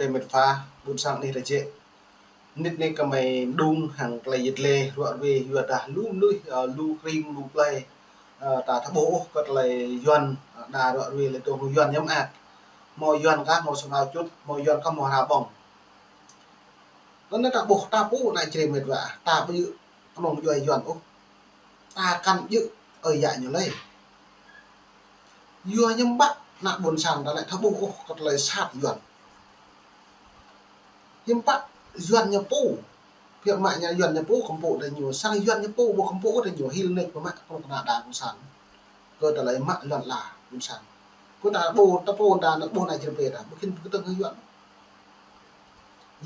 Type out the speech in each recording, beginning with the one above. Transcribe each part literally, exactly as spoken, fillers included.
Tơlơi mĕt wa, ƀôn sang anai rơjĕ. Mơnit anai kơmơi đung hăng tơlơi yet lĕ ruă ruê yua dah lu mơnuih, ơ, lu kring, lu plơi, ơ, ta thâo ƀuh ôh kơ tơlơi Yuan, ơ, đa ruă ruê lĕ tơl Yuan ñăm ak. Hmâo Yuan kah hmâo sum ao čut, hmâo Yuan kah hmâo hra ƀong. Anŭn ta ƀuh ta pô ană Jrai mĕt wa, ta ƀu djơ̆ kơnơ̆ng djuai Yuan ôh. Ta kăn djơ̆ ơi yă ñu lơi. Yua hiư̆m pă ană ƀôn sang ta lĕ thâo ƀuh ôh kơ tơlơi sat Yuan. Hiư̆m pă Yuan ñu pô. Phiăn mă ñu Yuan ñu pô kơmpŭ tơ ñu, sang Yuan ñu pô ƀu kơmpŭ tơ ñu, hil nĕč pơmă kơ ană đa ƀôn sang. Kơ tơlơi mă lŏn ala ƀôn sang. Kơ ta ƀuh, ta pô ta ană ƀôn ană Jrai pê ta, ƀu khĭn pơkơtơ̆ng hăng Yuan.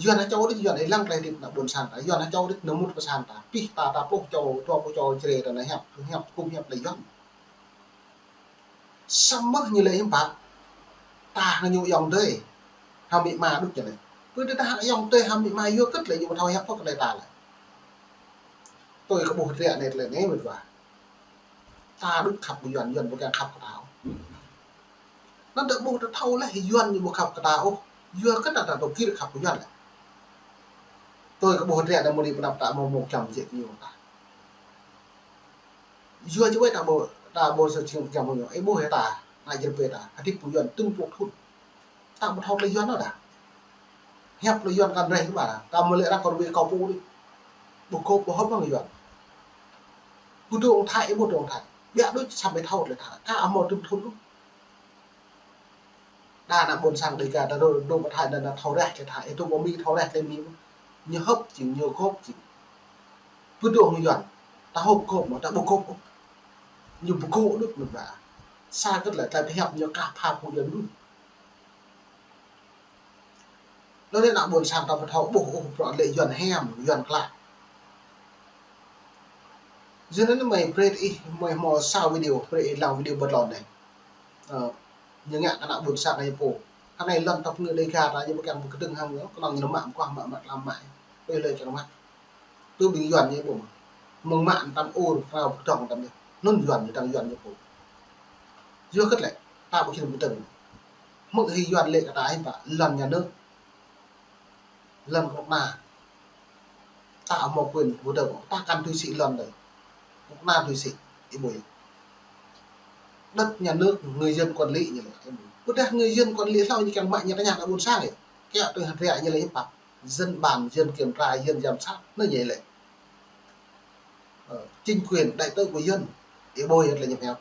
Yuan hơčâo đôč, Yuan ih lăng tơlơi hơdip ană ƀôn sang ta, Yuan hơčâo đôč nơmŭt pơ sang ta, pih ta, ta pô čâo, čâo pô čâo Jrai ta anai hiăp, hiăp, kŭm hiăp lĕ Yuan. Samơ̆ ñu lĕ hiư̆m pă, ta hăng ñu ayŏng adơi, hăng amĭ ama đôč ñu lĕ. Pơ tơdah ayŏng adơi hăng amĭ ama yua kơ̆t lĕ ñu ƀu thâo hiăp pơ̆k kơ tơlơi ta lĕ. Tui kơ ƀuh ră anai tơlơi anai mĕt wa. Ta đôč khăp kơ Yuan, Yuan ƀu kiăng khăp kơ ta ôh. Anŭn ta ƀuh ta thâo lĕ Yuan ñu ƀu khăp kơ ta ôh. Yua kơ ta ta tơl gir khăp kơ Yuan lĕ. Tui kơ ƀuh ră anai mơ̆ng anai pơnăp ta hmâo mơ̆ng čăm jĕ ñu ta. Yua čuai ta ƀu, ta ƀu sa čing čăm ñu. Ih ƀuh hă ta, ană Jrai pê ta, hơdip pơ Yuan tơ̆ng pluh thŭn. Ta ƀu thâo tơlơi Yuan ôh dah. Hiăp tơlơi Yuan kăn rĕh kơ ƀă, ta mơ̆ lĕ arăng kơ ruai kâo pô đôč. Ƀu gơ̆p ƀu hơ̆p hăng Yuan. Ƀu dŏ ong Thái, ƀu dŏ ong Thái. Biă đôč samơ̆ thâo tơlơi Thái. Ka hmâo tŭm thŭn đôč. Đa ană ƀôn sang Đêga ta dŏ, dŏ pơ Thái anŭn ta thâo rĕh tơlơi Thái. Ih dŏ pơ Mi thâo rĕh tơlơi Mi. Ñu hơ̆p jing, ñu gơ̆p jing. Ƀu dŏ hăng Yuan. Ta hơ̆p gơ̆p mơ̆, ta ƀu gơ̆p ôh. Ñu ƀu gơ̆p đôč mơ̆n ƀă. Sa kơ̆t lĕ ta pơhiăp ñu kah pha pô Yuan đôč. Anŭn ană ƀôn sang ta ƀu thâo ƀuh ôh bruă lĕ Yuan hiam, Yuan klă. Yua anŭn mơi brơi ih, mơi hmâo sa video, brơi ih lăng video ƀơi lŏn anai. Ơ, ñu ngă kơ ană ƀôn sang ñu pô. Hơnai lŏn ta pơngư Đêga ta ñu ƀu kiăng pơkơtơ̆ng hăng ñu, kơnơ̆ng ñu mă mơguah mă mă lăm mă. Brơi lĕ čang mă. Tơ ƀing Yuan ñu ƀu mă. Mơ̆ng mă tam ur, rao pơkơdơ̆ng tam ñu. Anŭn Yuan ñu tăng Yuan ñu pô. Yua kơ̆t lĕ, ta ƀu khĭn pơkơtơ̆ng. Hmư̆ hĭ Yuan lĕ kơ ta hiư̆m pă, lŏn nhà nước. Lŏn kơnuk kơna. Ta hmâo quyền pơkơtơ̆ng, ta kăn tui sĭ lŏn đơi. Kơnuk kơna tui sĭ, ih ƀuh. Đất nhà nước, người dân quản lý ñu lĕ. Pơdah người dân quản lý hlâo ñu kiăng mă ñu tơña ană ƀôn sang ih. Kiăng tui hơdră ñu lĕ hiư̆m pă. Dân bàn, dân kiểm tra, dân giám sát, anŭn ñu lĕ. Ờ, chính quyền, đại tứ của dân. Ih ƀuh yơh tơlơi ñu pơhiăp.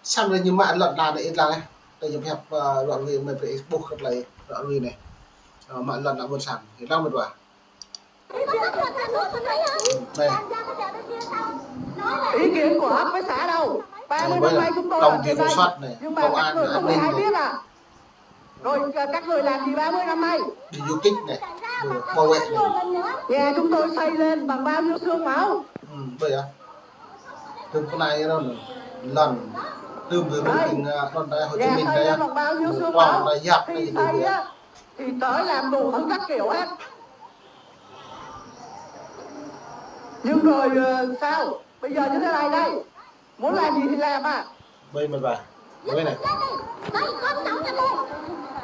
Samơ̆ ñu mă lŏn ta anai ih lăng ĕh. Tơlơi ñu pơhiăp, ơ, lŏn ruai mơi brơi ih ƀuh kơ tơlơi lŏn ruai anai. Ơ, mă lŏn ană ƀôn sang. Ih lăng mơ̆n wa. Đây. Ý kiến của hợp với xã đâu? Ba mươi năm nay chúng tôi làm việc đây, nhưng mà các người không hề hay biết à? Rồi, ờ, các người làm gì ba mươi năm nay? Đi du kích này, rồi bảo vệ này. Nhà chúng tôi xây lên bằng bao nhiêu xương máu? Ừ, bây giờ. Tơm kơ anai anŭn, lŏn, tơm ƀơi rŭng kinh, ơ, lŏn đai Hồ Chí Minh đai, lŏn đai Yap đai. Thì tớ làm đủ thứ các kiểu hết. Nhưng rồi, ờ, sao? Bây giờ như thế này đây. Muốn làm gì thì làm à? Bây mà bà. Bây này. Đây, con cháu nhà tôi.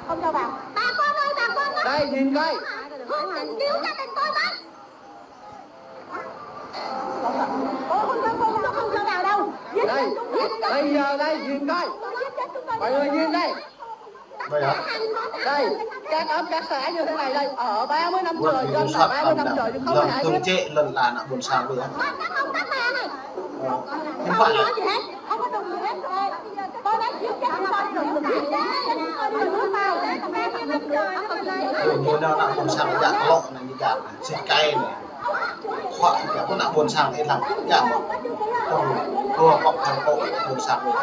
Không cho vào. Bà con ơi, bà con ơi. Đây, nhìn coi. Hương tình cứu gia đình tôi với. Ôi, không cho, không cho, không cho vào đâu. Giết chết chúng tôi. Đây, bây giờ đây, nhìn coi. Giết chết chúng tôi. Mọi người nhìn đây. Đây hả? Đây, các ấp, các xã như thế này đây, ở ba mươi năm trời, dân ở ba mươi năm trời, nhưng không hề ai biết. Lŏn tơm čĕ, lŏn ană ƀôn sang ƀơi. Không có công tác mà này. Không nói gì hết, không có đùng gì hết. Tôi đã chịu trách nhiệm, tôi đùng gì hết. Tôi đùng gì hết. Ơ, mơ̆ng ană ƀôn sang jak lŏ anai, jak sĭt kai anai. Khua jak ană ƀôn sang ih lăng, jak mơ̆. Tơl dua pŏk hăng pŏk ană ƀôn sang ƀơi.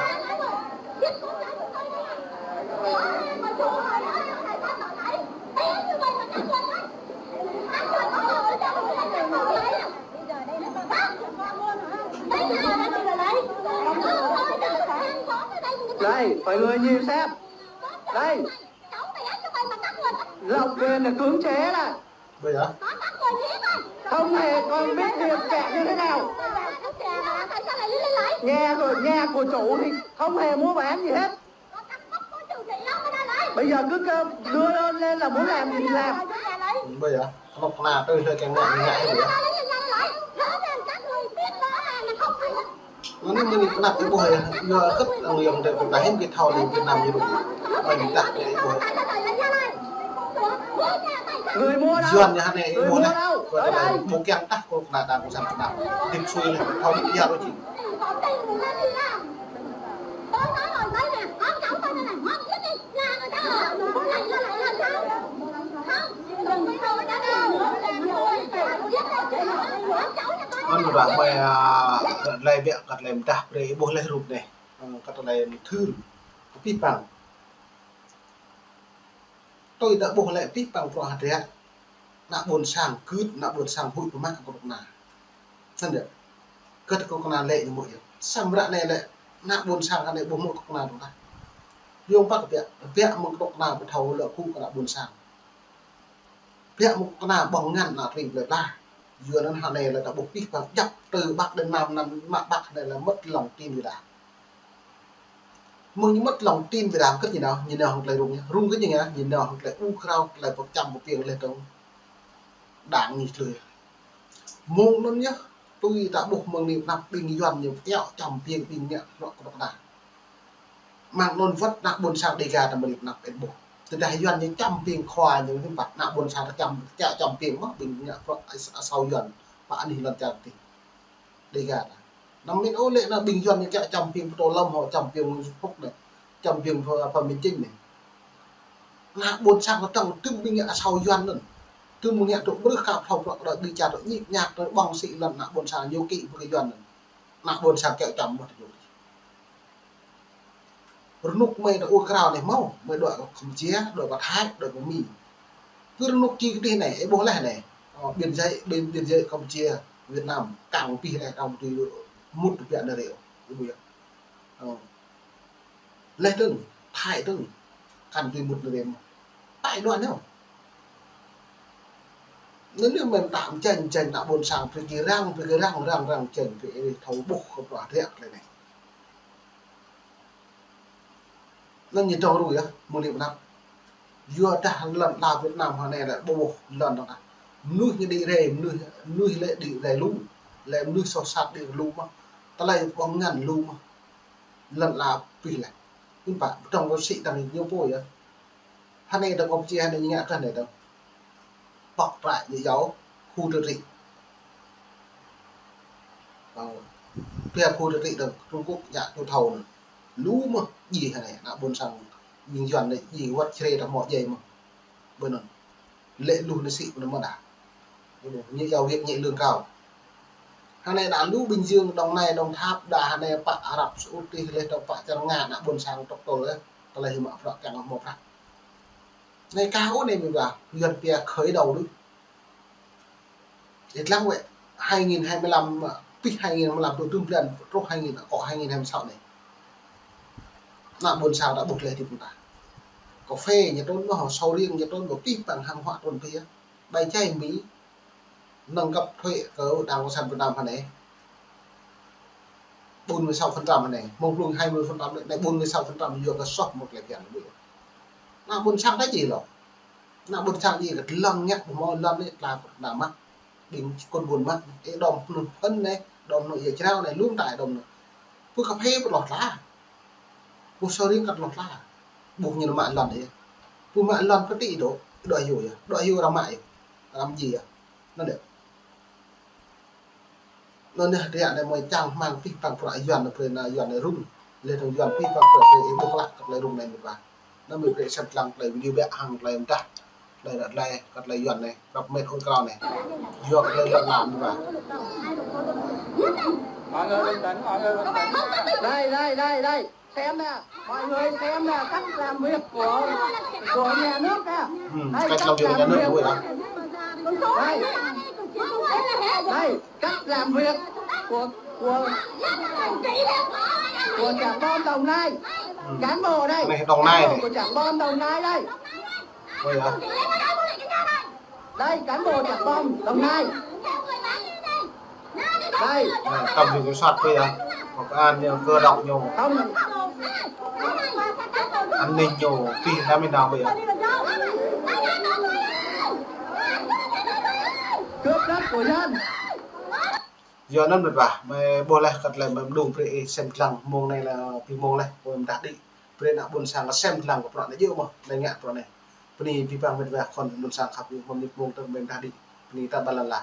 Đây, mọi người nhìn xem. Đây. Độc quyền là cưỡng chế này. Bây giờ? Không hề còn biết hiện trạng như thế nào. Nhà của, nhà của chủ thì không hề mua bán gì hết. Bây giờ cứ kêu đưa lên là muốn làm gì thì làm. Bây giờ, kơnuk kơna tui hlơi kiăng ngă, ngă hlơi. Anŭn mơ̆n kơnuk kơna ih ƀuh yơh, yua kơ lŏn yơh dêh kơ ta hiam kơ thâo lĕ Việt Nam ñu rŭng. Ơi, ta ih ƀuh. Người mua đâu? Yuan ñu hơnai ih ƀuh laih. Kơ ta ƀuh kiăng tah kơnuk kơna đảng cộng sản Việt Nam. Dĭp sui laih, thâo dĭp yua ôh či. Anŭn ră mơi, a, kơ tơlơi biă, kơ tơlơi mơdah brơi ƀuh laih rup anai. Ơ, kơ tơlơi mơthưr. Pih pang. Tui ta ƀuh laih pih pang bruă hơdră. Ană ƀôn sang gưt, ană ƀôn sang huĭ pơmă kơnuk kơna. Snăn yơh. Kơ kơnuk kơna lĕ ñu mơ̆ yơh. Samơ̆ ră anai lĕ, ană ƀôn sang anai ƀuh mơ̆ kơnuk kơna dŏ tah. Yua pă kơ biă, biă mơ̆ng kơnuk kơna ƀu thâo lŏ kơ ană ƀôn sang. Biă mơ̆ng kơnuk kơna ƀơ̆ng ngăn ană tring plơi pla. Yua anŭn hơnai lĕ ta ƀuh pih pang djăp tơ Bắc đến Nam, Nam mă Bắc anai lĕ mất lòng tin với Đảng. Mơ̆ng ñu mất lòng tin với Đảng kơ ñu nao, ñu nao hăng tơlơi rŭng yơh. Rŭng kơ ñu ngă, ñu nao hăng tơlơi ur krao, tơlơi pơčăm pơpiêng lĕ tơ̆ng Đảng ñu tơlơi. Mơ̆ng anŭn yơh, tui ta ƀuh mơ̆ng anai pơnăp ƀing Yuan ñu kiaŏ čăm piêng ƀing ngă bruă kơnuk kơna. Mơ̆ng anŭn wơ̆t ană ƀôn sang Đêga ta mơ̆ng anai pơnăp ƀing ƀuh. Tơdah Yuan ñu čăm piêng khua ñu hiư̆m pă ană ƀôn sang ta čăm, kiaŏ čăm piêng mơ̆ ƀing ngă bruă asâo Yuan pơ anih lŏn čar tih. Đêga ta. Anăm mĭn ôh lĕ ană ƀing Yuan ñu kiaŏ čăm piêng pơtô lăm hŏ čăm piêng Nguyễn Xuân Phúc anai. Čăm piêng Phạm, Phạm Minh Chính anai. Ană ƀôn sang ta tơ̆ng tŭm ƀing ngă asâo Yuan anŭn. Tŭm ƀing ngă tŭ brưh kơ thâo bruă kơ đôi ƀing čar tŭ ñik ñak tŭ ƀơ̆ng sĭ lŏn ană ƀôn sang ñu kĭ pơ kơ Yuan anŭn. Ană ƀôn sang kiaŏ čăm mơ̆ tŭ ñu. Rơnŭk mơi ta ur krao anai mơ̆, mơi đuaĭ Campuchia, đuaĭ pơ Thái, đuaĭ pơ Mi. Kơ rơnŭk či kơ tih anai, ih ƀuh laih anai. Ơ, biên giới, biên, biên giới Campuchia, Việt Nam, kăng pih anai, kăng tui mŭt tơ biă anai rĕ, ih ƀuh yơh. Ơ. Laih dơ̆ng, Thái dơ̆ng, kăn tui mŭt anai rĕ mơ̆. Thái đuaĭ anai. Anŭn anai mơi mơtam čanh, čanh ană ƀôn sang, brơi kơ răng, brơi kơ răng, răng, răng, čanh, brơi kơ thâo ƀuh kơ bruă hơdră tơlơi anai. Anŭn ñu dŏng ruai yơh, mơ̆ng anai pơnăp. Yua dah lŏn ala Việt Nam hơnai lĕ ƀuh lŏn dŏng tah. Mơnuih ñu đĭ rai, mơnuih, mơnuih lĕ đĭ rai lu. Lĕ mơnuih soh sat đĭ lu mơ̆. Tơlơi ƀơ̆ng ngăn lu mơ̆. Lŏn ala pih lĕ. Hiư̆m pă, pơdŏng kơ sĭ tăng ñu pô yơh. Hơnai dŏng Campuchia hơnai ñu ngă kơ hơnai dŏng. Pŏk trại ñu yua khu tự trị. Ơ, pia khu tự trị dŏng Trung Quốc ngă tŭ thâo anŭn. Lu mơ̆ djai hơnai, ană ƀôn sang ƀing Yuan anai djai wơ̆t čơrê ta mơ̆ djai mơ̆. Ƀơi anŭn. Lĕ lu anai sĭ pơ anŭn mơ̆ đa. Ñu yua việc nhẹ lương cao. Hơnai đa lu Bình Dương, Đồng Nai, Đồng Tháp, đa hơnai pă Arab Saudi, lĕ dŏng pă čar Nga, ană ƀôn sang tŏk tŏl yơh. Tơlơi hiư̆m mă prăk kiăng mơ̆ prăk. Anai kâo anai mơi ƀă, Yuan pia khởi đầu đôč. Ih lăng wơ̆t, hai nghìn hai mươi lăm, pih hai nghìn hai mươi lăm, tŭ tŭm blan, truh hai nghìn, akŏ hai nghìn hai mươi sáu anai. Ană ƀôn sang ta ƀuh laih tui pơnta. Cà phê ñu trŭn mơ̆, sầu riêng ñu trŭn mơ̆, pih pang hàng hóa trŭn pih yơh. Ƀai čai mì, nâng cấp thuế kơ đảng cộng sản Việt Nam hơnai. Bốn mươi sáu phần trăm hơnai, mơ̆ng blung hai mươi phần trăm anai, anai bốn mươi sáu phần trăm yua kơ soh mơ̆ tơlơi phiăn ƀu. Ană ƀôn sang ta djai lŏ. Ană ƀôn sang djai kơ lŏn ngă ƀu hmâo lŏn anai tla kơ ta mă. Ƀing kơ ƀôn mă, ê đom pơnŭn phŭn anai, đom nŭ ia jrao anai, lŭm tai đom nŭ. Pơ cà phê pơ hloh tla. Pơ sầu riêng kăt hloh tla. Ƀuh ñu mă lŏn yơh. Pơ mă lŏn pơ tĭ dŏ, dŏ hyu yơh, dŏ hyu răm mă yơh. Răm djai yơh. Anŭn yơh. Anŭn yơh, ră anai mơi čang hmang pih pang bruă Yuan anai, brơi ană Yuan anai rŭng. Lĕ dơ̆ng Yuan pih pang bruă brơi ih ƀuh klă kơ tơlơi rŭng anai mơi ƀă. Anŭn mơi brơi sĭt lăng tơlơi video biă hăng tơlơi mơdah. Tơlơi ră tơlơi, kơ tơlơi Yuan anai, ră mĕt ur krao anai. Yua kơ tơlơi lŏn lam mơi ƀă. Đây, đây, đây, đây. Xem nè, mọi người xem nè, cách làm việc của, của nhà nước nè. Ừ, đây, cách làm việc của nhà nước, đúng rồi đó. Đây. Đây, cách làm việc của, của, của trạm bom Đồng Nai. Ừ. Cán bộ đây. Này, Đồng Nai cán bộ này. Của trạm bom Đồng Nai đây. Ôi, hả? Đây, cán bộ trạm bom Đồng Nai. Đây. Này, tổng viện kiểm soát bây giờ. Công an, cơ động nhiều. Không. An ninh ñu pih răm ih nao ƀơi. Cướp đất của dân. Yua anŭn mĕt wa, mơi ƀuh laih kơ tơlơi mơi mơđung brơi ih sem lăng mông anai lĕ pi mông laih, ƀuh mơdah đĭ. Brơi ană ƀôn sang sem lăng kơ bruă anai djơ̆ mơ̆, tơlơi ngă bruă anai. Bơni abih bang mĕt wa khŏn ƀôn sang khăp, mơ̆ng anai mông tơm mơi mơdah đĭ. Bơni ta ƀơi lŏn ala.